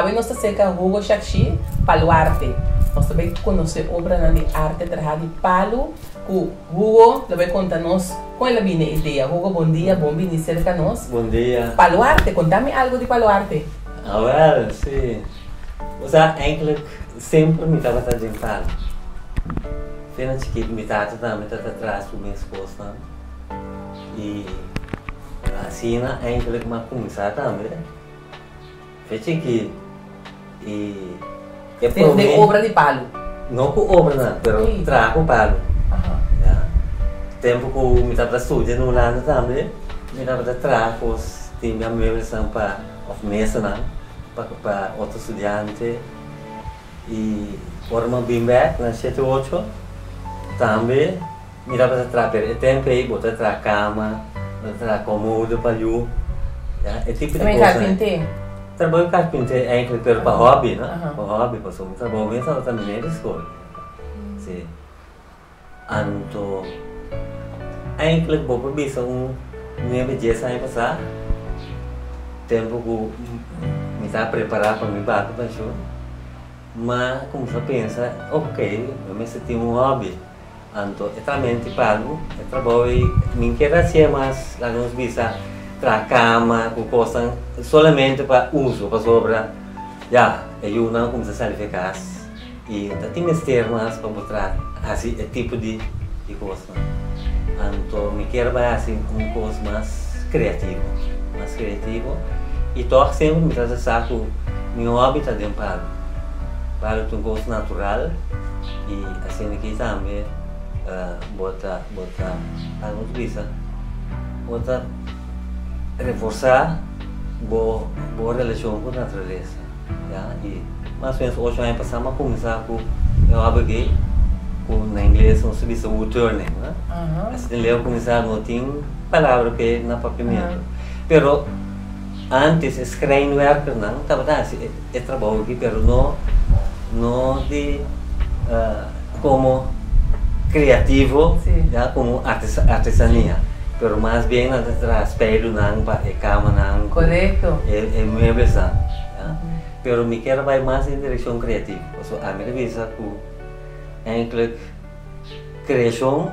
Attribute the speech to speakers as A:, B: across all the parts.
A: Awe nos ta serka Hugo Shakshi, Paluarte. Nos ta bai konosé obranan di arte trahá di palu ku Hugo lo bai konta nos kon el a bini e idea. Hugo, bon dia, bon bini serka nos.
B: Bon dia.
A: Paluarte, konta mi algu di Paluarte.
B: Awel, si. Bo sa, eindelijk semper mi tabata den palu. Te na chikitu mi tata tambe ta ta traha su mes kosnan. I asina eindelijk mi a kuminsá tambe. Fe chikí i e promé.
A: Den obra di palu?
B: No ku obranan, pero traha ku palu. Ya. Tempu ku mi tabata studia na Hulanda tambe, mi tabata traha kos, tin bia mueblesnan pa, òf mesanan pa pa otro studiante. I ora mi a bin bèk na shete ocho, tambe mi tabata traha, pero e tempu ei bo ta traha kama, bo ta traha komodo pa yu, ya, e tipo di
A: También
B: kosnan.
A: carpinté.
B: Trabou di carpinté eigenlijk, pero pa hobby, no? Pa hobby, pasobra mi trabou mes tabata meneer di skol. Si. Anto, eigenlijk bo por bisa un nuebe, dies aña pasá, tempu ku mi ta prepará pa mi bati penshun, m'a kuminsá pensa, ok, mi mester tin un hòbi. Anto e tramenti palu, e trabou ei, mi kier hasié mas, laga nos bisa, traha kama ku kosnan solamente pa uso, pasobra ya, e yunan a kuminsá sali for e kas. I ta tin mester mas pa bo traha hasi e tipo di di kosnan. Anto mi kier bai hasi un kos mas kreativo, mas kreativo i tòg semper mi ta sa ku mi hòbi ta den palu. Palu ta un kos natural i asina aki tambe bo ta bo ta algu ta bisa bo ta reforsá bo bo relashon ku naturalesa. Ya, i mas o menos ocho aña pasá mi a kuminsá ku e hòbi aki, ku na ingles nos ta bisa wood turning, no? Asina leu kuminsá no tin palabra p'e na papiamentu. Pero ántes e schrijnwerkernan tabata hasi e trabou aki, pero no no di komo kreativo, ya, komo artesania, pero mas bien nan ta traha speilunan pa e kamanan ku e mueblesnan. Pero mi kier bai mas den direkshon kreativo, pasobra ami ta bisa ku eindelijk kreashon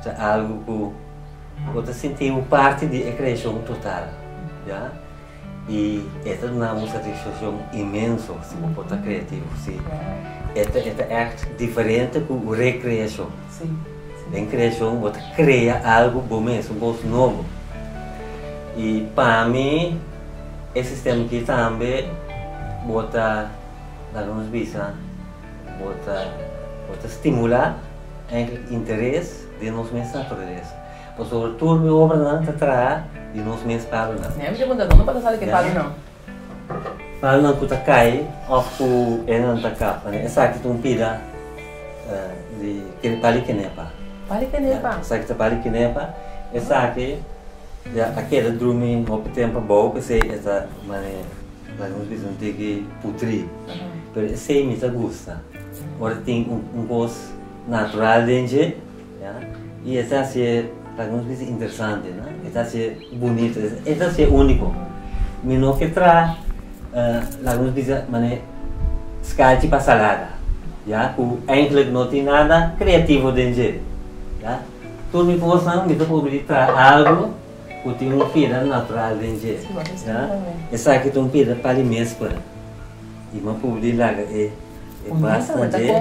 B: ta algu ku bo ta sinti bo parti di e kreashon total, ya. I e ta duna bo un satisfakshon inmenso si bo por ta kreativo, si. E ta e ta ègt diferente ku rekreashon. Den kreashon bo ta krea algu bo mes, un kos nobo. I pa mi e sistema aki tambe bo ta, laga nos bisa, bo ta bo ta stimulá eigenlijk interes den nos mes naturalesa. Pasobra tur mi obranan ta traha di nos mes palunan.
A: Mi a pregunta no pa ta sali ke palunan.
B: Palunan ku ta kai òf ku e nan ta kap. Esaki ta un pida di pali kenepa.
A: Pali kenepa?
B: Esaki ta pali kenepa. Esaki ya a keda drumi hopi tempu abou p'esei e ta mane laga nos bisa un tiki putrí. Pero esei mi ta gusta. Ora tin un kos natural den dje. Ya, i e ta hasié, laga nos bisa, interesante, no? E ta hasié bunito, e ta hasié úniko. Mi no ke traha, laga nos bisa, manera skalchi pa salada, ya, ku eindelijk no tin nada kreativo den dje, ya. Tur mi kosnan mi ta proba di traha algu ku tin un pida natural den dje, ya. Esaki ta un pida pa di mespera i mi a proba di laga e pasta dje.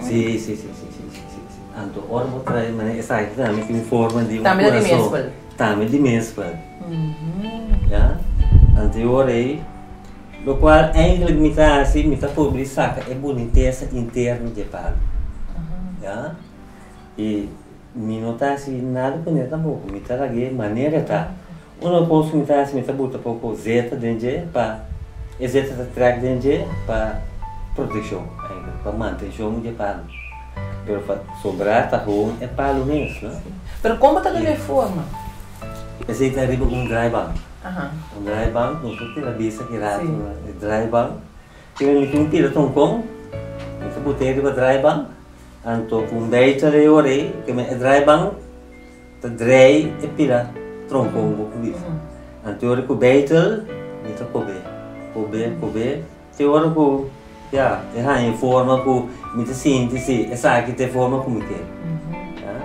B: Si, si, si, si, si, si. Anto ora bo trae manera esaki tambe tin forma di un kurason. Tambe di mespel. Ya. Anto e ora ei, lokual eindelijk mi ta hasi, mi ta purba di saka e bunitesa interno di e palu. Ya. I mi no ta hasi nada kuné tampoko, mi ta lag'é manera e ta. Uno kos ku mi ta hasi, mi ta buta poko zeta den dje pa e zeta ta trèk den dje pa protekshon, eigenlijk pa mantenshon di e palu. Pero pa sobrá ta gewoon e palu mes, no?
A: Pero kon bo ta duna e forma?
B: Esei ta riba un draaibank. Un draaibank, nos por tira bisa ki rato e draaibank. Kiko mi tin tira tonkon, mi ta but'é riba draaibank, anto ku un beitel e ora ei, ke e draaibank Ta drei e pila tronkon bo ku bisa. Anto ora ku beitel mi ta kobe, kobe, kobe. Te ora ku, ya, e haña e forma ku mi ta sinti si esaki ta e forma ku mi ke. Ya.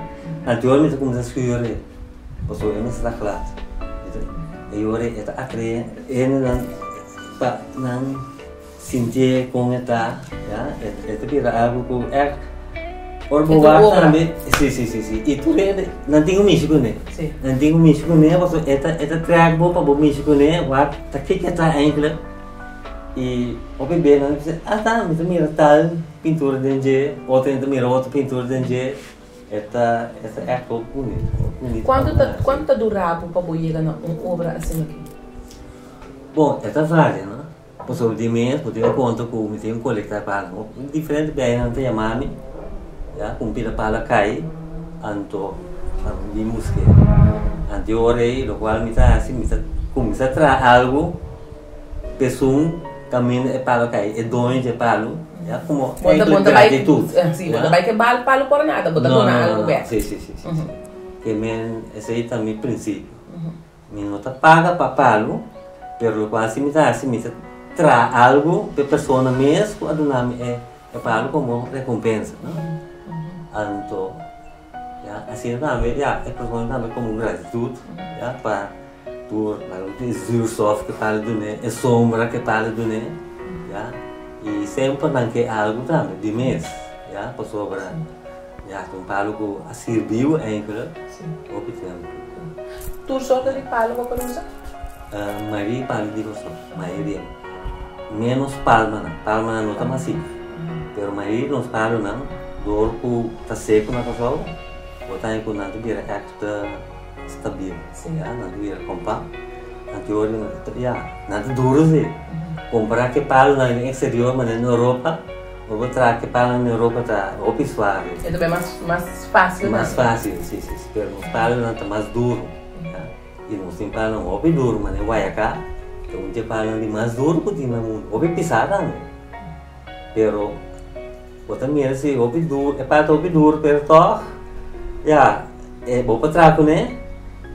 B: Anto ora mi ta kuminsá skür e, pasobra e mester ta kla. E ora e ta atraé hendenan pa nan sintié kon e ta, ya. E ta bira algu ku ègt ora bo wak tambe, si, si, si, si. I tur hende, nan tin ku mishi kuné. Nan tin ku mishi kuné pasobra e ta, e ta trèk bo pa bo mishi kuné, wak ta kiko e ta eindelijk. I hopi bes nan ta bisa, ah ta, mi ta mira tal pintura den dje, otro hende ta mira otro pintura den dje. E ta, e ta ègt hopi bunito, hopi bunito.
A: Kuantu ta, kuantu ta dura bo pa bo yega na un obra asina aki?
B: Bon, e ta varia, no? Pasobra di mes bo tin un konta ku mi tin kolektá pala. Diferente biaha nan ta yama mi, ya, ku un pida pala kai, anto mi bin busk'é. Anto e ora ei lokual mi ta hasi, mi ta kuminsá traha algu p'esun kaminda e palo kai, e doño dje palo, ya, komo
A: Bo ta bai, si, bo ta bai ke palo por nada, bo ta duna algu bèk.
B: Si, si, si, si. Ke men esei ta mi prinsipio. Mi no ta paga pa palu, pero lokual si mi ta hasi, mi ta traha algu pa e persona mes ku a duna mi e palu komo rekompensa, no? Anto, ya, asina tambe, ya, e persona tambe komo gratitut, ya, pa tur e zuurstof ku e palu dun'é, e sombra ku e palu dun'é, ya, i semper nan ke algu tambe di mes, ya, pasobra. Ya, ta un palu ku a sirbiu enkele hopi tempu.
A: Tur sorto di palu bo por usa?
B: Mayoria palu di Kòrsou, mayoria. Ménos palmanan, palmanan no ta masif. Pero mayoria di nos palunan, dor ku ta seku na Kòrsou, bo ta haña ku nan ta bira ègt stabil. Ya, nan ta bira kompakt. Anto ya, nan ta duru si. Kompará ku e palunan den eksterior manera na Europa. Bo por traha ke palu na Europa ta hopi suave.
A: E ta bai mas mas fácil
B: tambe. Mas fácil, si, si, si. Pero nos palunan ta mas duru, ya. I nos tin palunan hopi duru, manera guayaká ta un di e palunan di mas duru ku tin na mundu. Hopi pisá tambe. Pero bo ta mira si hopi duru, e palu ta hopi duru pero tòg, ya, e bo por traha kuné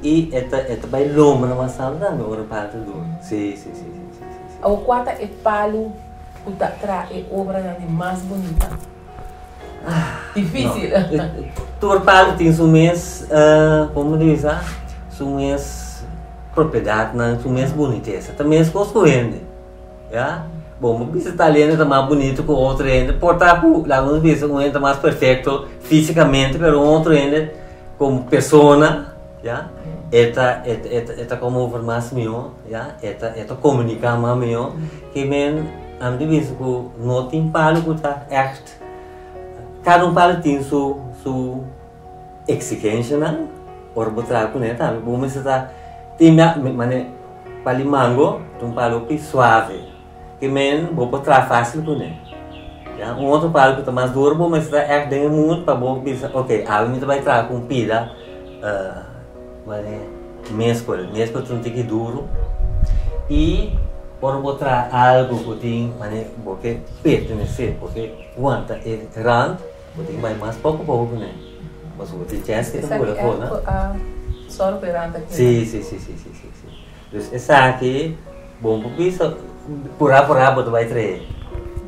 B: i e ta e ta bai lombra mas tantu tambe ora e palu ta duru. Si, si, si, si, si, si.
A: Awor kua ta e palu Ku ta traha e obranan di mas bunita. Difícil.
B: Tur palu tin su mes, komo di bisa, su mes propiedatnan, su mes bunitesa. Ta meskos ku hende, ya. Bon, bo bisa tal hende ta mas bunito ku otro hende, por ta ku, laga nos bisa, un hende ta mas perfekto físikamente, pero un otro hende komo persona, ya, e ta, e ta komo over mas mihó. Ya, e ta e ta komuniká mas mihó. Ke men ami ta bisa ku no tin palu ku ta ègt, kada un palu tin su su eksigenshanan, ora bo traha kuné tambe bo mester ta tin bia manera pali mango ta un palu hopi suave, ke men bo por traha fásil kuné. Ya, un otro palu ku ta mas duru bo mester ta ègt den e mood pa bo bisa ok awe mi ta bai traha ku un pida Mane meskol, meskol ta un tiki duru i ora bo traha algu ku tin mane bo ke pertenesé, bo ke wanta e rand, bo tin bai mas poko poko kuné, pasobra bo tin chèns ke ta bula afó, no?
A: Sòru ku e rand aki.
B: Si, si, si, si, si, si. Dus esaki bo por bisa purá purá bo ta bai trae,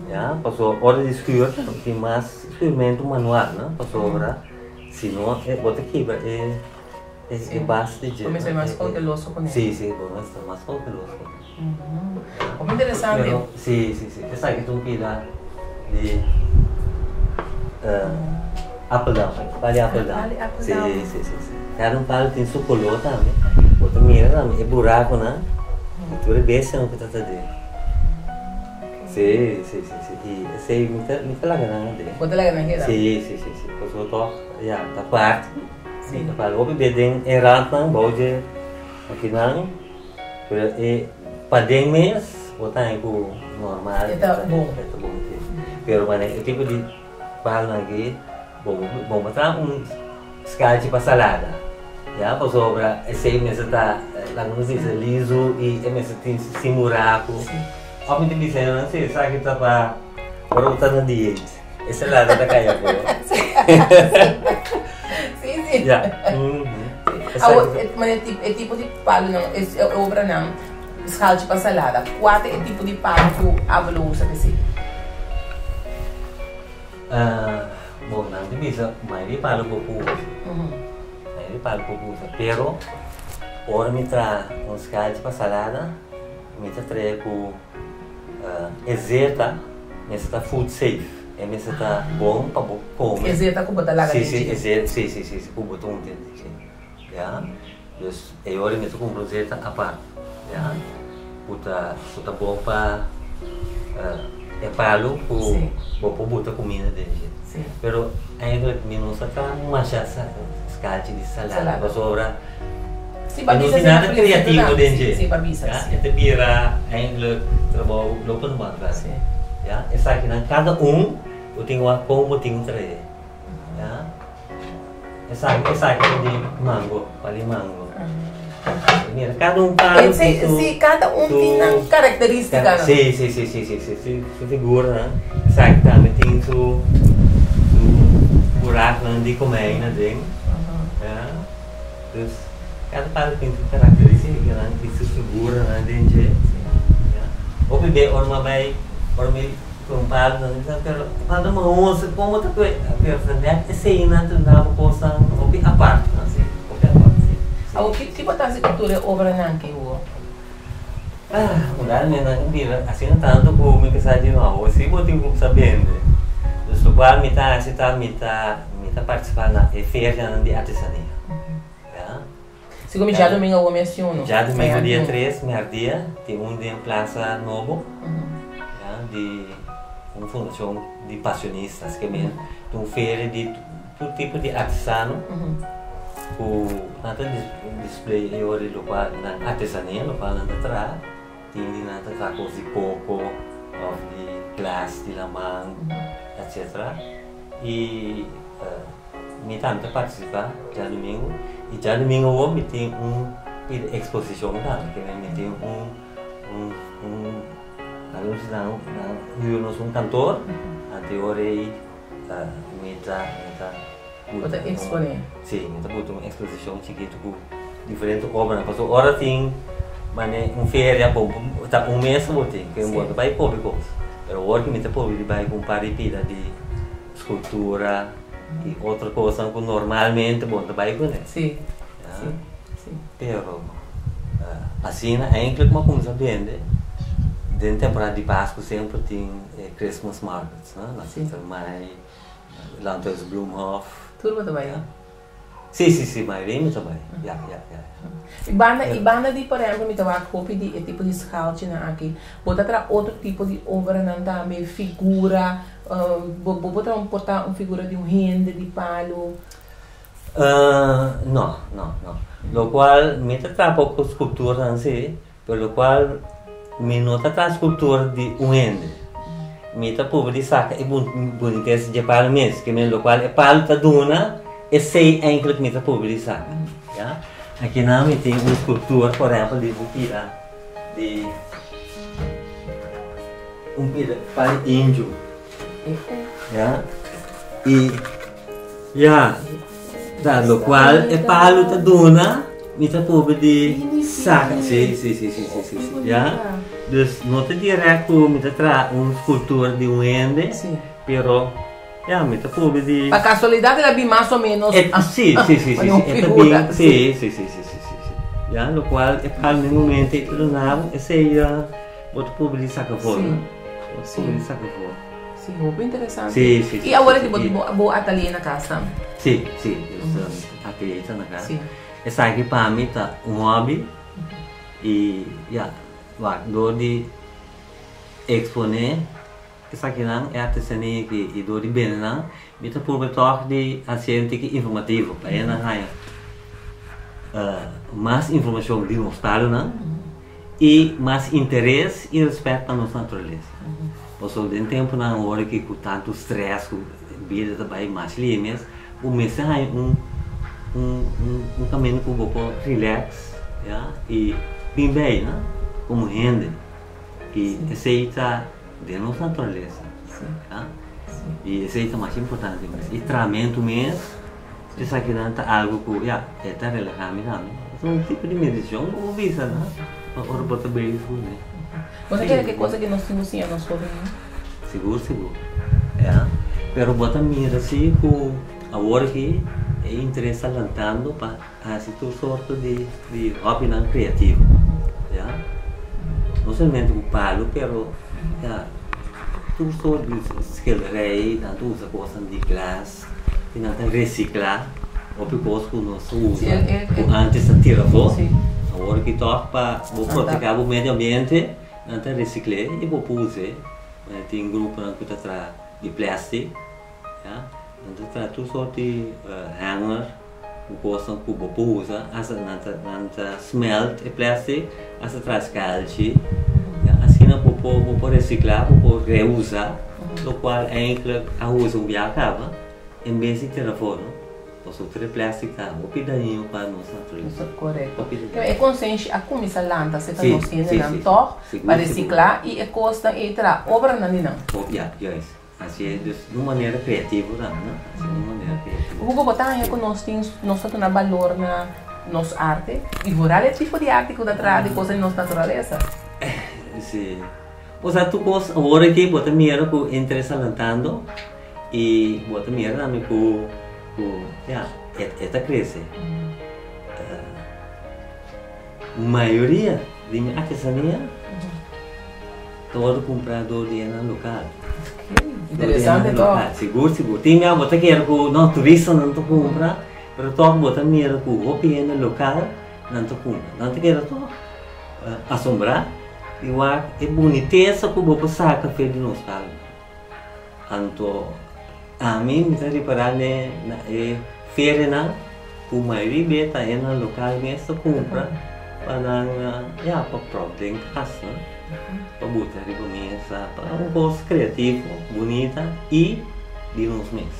B: ya, pasobra ora di skür tin mas skürmentu manual, no, pasobra. Si no, e bo ta kibra e e base di dje.
A: Bo mester mas kouteloso kuné.
B: Si, si, bo mester mas kouteloso kuné.
A: Hopi interesante.
B: Pero, si, si, si. Esaki ta un pida di appeldown, pal di appeldown.
A: Pal di appeldown.
B: Si, si, si, si. Kada un pal tin su koló tambe. Bo ta mira tambe e burakunan i tur e bestianan ku ta ta den. Sí, sí, sí, sí. I esei mi ta, mi ta laga nan aden.
A: Bo ta laga nan keda?
B: Sí, sí, sí, sí. Pasobra tòg, ya, ta parti. Sí. Ta parti. Hopi bes den e randnan bou dje akinan, pero e paden mes bo ta haña ku normal.
A: E ta bon.
B: E ta bon, sí. Pero manera e tipo di palnan aki, bo, bo por traha un skalchi pa salada, ya, pasobra esei mester ta, laga nos bisa, lizu i e mester tin sin buraku.
A: Sí.
B: Of mi ta bisa nan si esaki ta pa ora bo ta na dieet e salada ta kai afó.
A: Sí, sí.
B: Ya.
A: Awo, e tipo di palunan, e obranan, Schalchi pa salada. Kua ta e tipo di palu ku abo lo usa p'esei?
B: Bon, nan ta bisa mayoria di palu bo por usa. Mayoria di palu bo por usa, pero ora mi traha un schalchi pa salada, mi ta traha ku e zeta mester ta food safe, e mester ta bon pa bo kome.
A: E zeta ku bo ta laga den dje?
B: Si, si, si, si, si, ku bo ta unta den dje, ya. Dus e ora mi ta kumpra un zeta apart, ya, ku ta ku ta bon pa e palu ku bo por buta kuminda den dje. Pero eigenlijk mi no sa traha masha skalchi di salada pasobra e no tin nada kreativo den dje, ya, e ta bira eigenlijk trabou lopende band, ya. Esakinan kada un bo tin wak kon bo tin trae, ya. Esaki esaki ta di mango, pali mango. Mira, kada un palu tin su...
A: Sí, kada un tin nan karakterístika.
B: Sí, sí, sí, sí, sí, sí, sí, su figura. Esaki tambe tin su su buraknan di komèina den. Ja. Dus kada palu tin su karakterístikanan i su figuranan den dje. Ja. Hopi be ora mi a bai, ora mi Con Pablo nan bisa, pero Pablo ma hosa como ta cu pero ta net eseinan ta duna bo cosnan hopi apart no si hopi apart si.
A: Awor ki ki bo ta haci cu tur e obranan ki hubo?
B: Ah un dado mi nan bira asina tanto cu mi kisa di no awor si bo tin cu cuminsa bende dus locual mi ta haci ta mi ta mi ta participa na e ferianan di artesania ya.
A: Sigur mi djadumingu awor mi a siuno.
B: Djadumingu dia tres merdia tin un den Plaza Nobo ya di un fundashon di pasionistas ke men tin un feria di tur tipo di artesano ku nan ta display e ora di lokual nan artesania lokual nan ta traha tin di nan ta traha kos di koko òf di glas di laman etcetera i Mi tambe ta partisipá djadumingu i djadumingu awor mi tin un pida eksposishon tambe ke mi tin un un un algun si nan nan hür nos un kantor anto e ora ei mi ta mi ta
A: Bo ta eksponé?
B: Si mi ta buta un eksposishon chikitu ku diferente obranan pasobra ora tin mane un feria bo ta un mes bo tin ke bo ta bai pobi kos pero awor ke mi ta pobi di bai ku un par di pida di Scultura y otro cosnan cu normalmente bo no ta bay cune.
A: Sí, sí, sí.
B: Pero asina eigenlijk mi a cuminsa bende den temporada di Pascu semper tin e Christmas markets, no? Na Pietermaai, Landhuis Bloemhof.
A: Tur bo ta bay?
B: Sí, sí, sí, mayoria mi ta bai. Ya, ya, ya.
A: I banda, i banda di, por ehempel, mi ta wak hopi di e tipo di schaaltjenan aki. Bo ta traha otro tipo di obranan tambe, figura, bo, bo por traha un, por ta un figura di un hende di palu?
B: No, no, no. Lokual mi ta traha poko skulpturanan sí, Pero locual mi no ta traha sculptura di un hende. Mi ta prueba di saca e bonites dje palu mes. Ke men locual e palu ta duna, esey eindelijk mi ta prueba di saca. Ya. Akinan mi tin un sculptura, por ehempel, di un pida di un pida palu indio. Ya. I ya. Ta locual e palu ta duna, mi ta prueba di saca. Si, si, si, si, si, si, si. Ya. Dus no ta direct cu mi ta traha un scultura di un hende, pero ya, mi ta prueba di.
A: Pa casualidad el a bin mas o menos.
B: E, si, si, si, si, si. E ta bin, si, si, si, si, si, si, si. Ya, locual e palu den momento e ta duna bo, esey ya bo ta prueba di saca for.
A: Si.
B: Bo ta prueba di saca for.
A: Sí, hopi interesante.
B: Sí, sí, sí.
A: I awor aki bo tin bo atelier na kas tambe?
B: Sí, sí, dus atelier ta na kas. Sí. Esaki pa mi ta un hobby i ya, wak dor di eksponé esakinan, e artesania aki i dor di bende nan, mi ta purba tòg di hasié un tiki informativo pa e nan haña mas informashon di nos talunan. I mas interes i respet pa nos naturalesa. Pasobra den tempunan awor aki ku tantu stress ku bida ta bai mas lihe mes, bo mester haña un un un kaminda ku bo por relax, ya, i bin bei, no, komo hende. I esei ta den nos naturalesa, ya. I esei ta mas importante mes. I trahamentu mes. Esakinan ta algu ku, ya, e ta relahá mi tambe. Ta un tipo di medishon ku bo bisa, no? Pa ora bo ta bezig kuné.
A: Bo ta kere ke cosa ke nos tin ku siña nos hobennan?
B: Sigur sigur. Ya. Pero bo ta mira si ku awor aki e interes ta lantando pa hasi tur sorto di di hobbynan kreativo. Ya. No solamente ku palu pero ya tur sorto di schilderij, nan ta usa kosnan di glas i nan ta resiklá hopi kos ku nos ta usa ku antes ta tira afó. Awor aki tòg pa bo proteká bo medio ambiente nan ta resikl'é i bo por us'é. Tin gruponan ku ta traha di plastic, ya, nan ta traha tur sort di hanger ku kosnan ku bo por usa, hasta nan ta nan ta smelt e plastic hasta traha skalchi, ya, asina bo por bo por resiklá, bo por reusa lokual eindelijk a usa un biaha kaba en bes di tira afó, no. Pasobra tur e plastic ta hopi dañino pa nos naturalesa.
A: Korekto. E konsenshi a kuminsá lanta serka nos hendenan tòg pa resiklá i e kosnan ei traha obranan di nan.
B: Ya, juist. Asi e, dus di un manera kreativo tambe, no? Asi di un manera kreativo.
A: Hugo, bo ta haña ku nos tin, nos ta duna balor na nos arte? I vooral e tipo di arte ku ta traha di kos di nos naturalesa.
B: Si. Osea tur kos awor aki bo ta mira ku interes ta lantando. I bo ta mira tambe ku ku ya e ta krese. Mayoria di mi artesania ta wòrdu kumprá dor di esnan lokal.
A: Interesante tòg.
B: Sigur sigur. Tin bia bo ta kere ku no turistanan ta kumpra pero tòg bo ta mira ku hopi hende lokal nan ta kumpra. Nan ta keda tòg asombrá di wak e bunitesa ku bo por saka for di nos palma. Anto ami mi ta ripará ne na e ferianan ku mayoria bia ta hendenan lokal mes ta kumpra pa nan ya pa prop den kas no pa buta riba mesa pa un kos kreativo bunita i di nos mes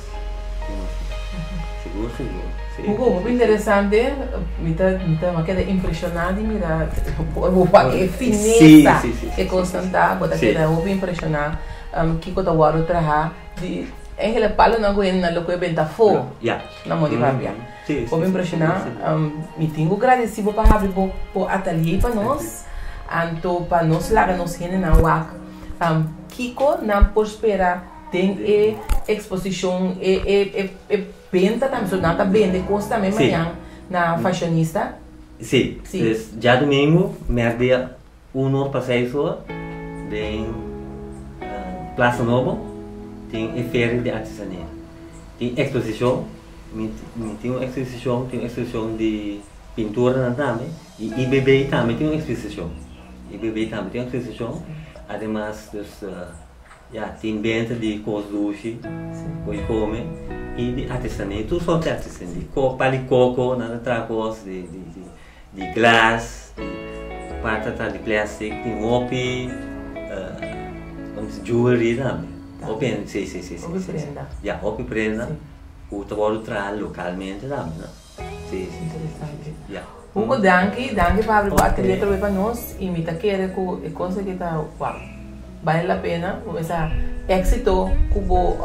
B: di nos mes sigur sigur si.
A: Hugo hopi interesante mi ta mi ta keda impreshoná di mira bo wak e finesa e kosnan ta bo ta keda hopi impreshoná. Kiko ta wòrdu traha di enkele palonan ku hende nan lo koe benta afó na Monte Papia. Hopi impreshoná. Mi tin ku gradisí bo pa habri bo atelier pa nos, anto pa nos laga nos hendenan wak kiko nan por spera den e eksposishon, e benta tambe, so nan ta bende kos tambe mañan na Fashionista.
B: Sí, djadumingu mèrdia Un or pa seis or den Plaza Nobo tin e feria di artesania. Tin exposicion, mi tin un exposicion, tin un exposicion di pinturanan tambe y IBB tambe tin un exposicion. IBB tambe tin un exposicion. Ademas dus ya tin benta di cos dushi cu e come y di artesania, tur soort di artesania, di pal di coco nan ta traha cos di. Di glas, di parti ata di plastic, tin hopi jewelry tambe. Hopi hende, si, si, si.
A: Hopi prenda.
B: Ya, hopi prenda ku ta wòrdu traha lokalmente tambe, no? Si, si.
A: Interesante.
B: Ya.
A: Hugo, danki, danki pa habri bo atelier atrobe pa nos i mi ta kere ku e kos aki ta, wow, bale la pena. Bo mester éksito ku bo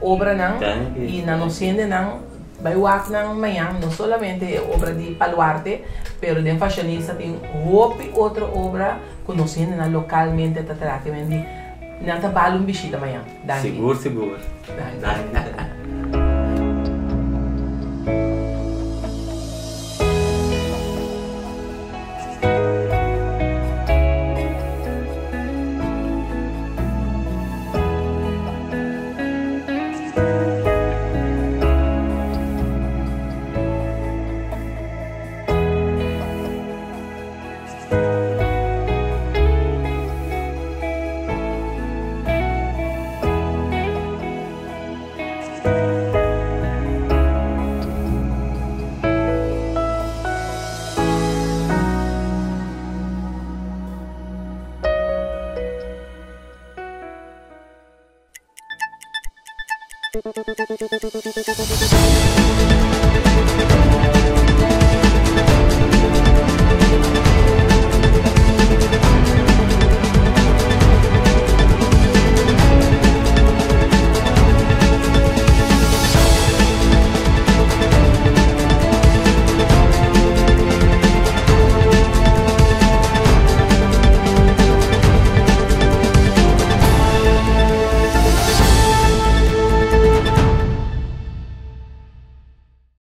A: obranan i na nos hendenan. Bai wak nan mañan no solamente e obra di Paluarte, pero den Fashionista tin hopi otro obra ku nos hendenan lokalmente ta traha. Ke men di nan ta bal un bishita mañan. Danki.
B: Sigur sigur.
A: Danki.